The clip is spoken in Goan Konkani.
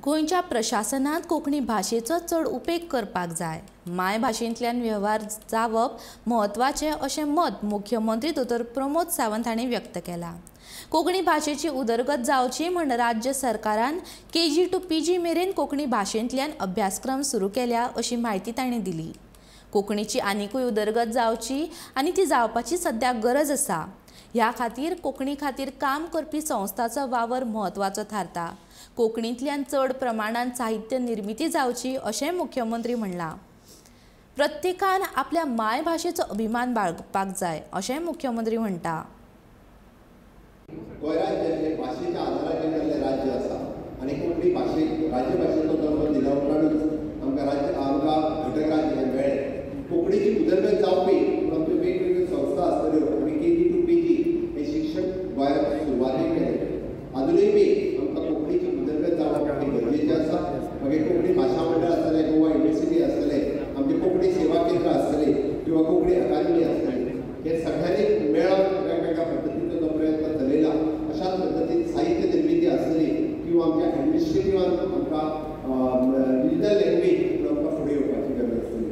गोंयच्या प्रशासनांत कोंकणी भाशेचो चड उपेग करपाक जाय. मायभाशेंतल्यान वेव्हार जावप म्हत्वाचें अशें मत मुख्यमंत्री दोतोर प्रमोद सावंत हांणी व्यक्त केलां. कोंकणी भाशेची उदरगत जावची म्हूण राज्य सरकारान KG to PG मेरेन कोंकणी भाशेंतल्यान अभ्यासक्रम सुरू केल्या अशी म्हायती तांणी दिली. कोंकणीची आनिकूय उदरगत जावची आनी ती जावपाची सद्या गरज आसा. ह्या खातीर कोंकणी खातीर काम करपी संस्थाचो वावर म्हत्वाचो थारता. कोंकणींतल्यान चड प्रमाणांत साहित्य निर्मिती जावची अशें मुख्यमंत्री म्हणलां. प्रत्येकान आपल्या मायभाशेचो अभिमान बाळगपाक जाय अशें मुख्यमंत्री म्हणटा. गोंय राज्य हे भाशेच्या आधाराचेर जाल्लें राज्य आसा आनी कोंकणी भाशेक राज्यभाशेचो दर्जो दिल्या उपरांतूच आमकां राज्य आमकां घटक राज्य हें मेळ्ळें. कोंकणीची उदरगत जावपी म्हूण आमच्यो वेगवेगळ्यो संस्था आसतल्यो. आमी KG to PG हें शिक्षण गोंयांत सुरवातेक केलें. आजुनूय बी आमकां कोंकणीची उदरगत जावप हें गरजेचें आसा. मागीर कोंकणी भाशा मंडळ आसतलें, गोवा युनिवर्सिटी आसतलें, आमचें कोंकणी सेवा केंद्र आसतलें किंवा कोंकणी अकादमी आसतली. हे सगळ्यांनी मेळोन वेगवेगळ्या पद्दतीचो जो प्रयत्न चलयला अशाच पद्दतीन साहित्य निर्मिती आसतली किंवा आमच्या एडमिनिस्ट्रेटिवान आमकां डिजिटल लँग्वेज म्हणून आमकां फुडें येवपाची गरज आसतली.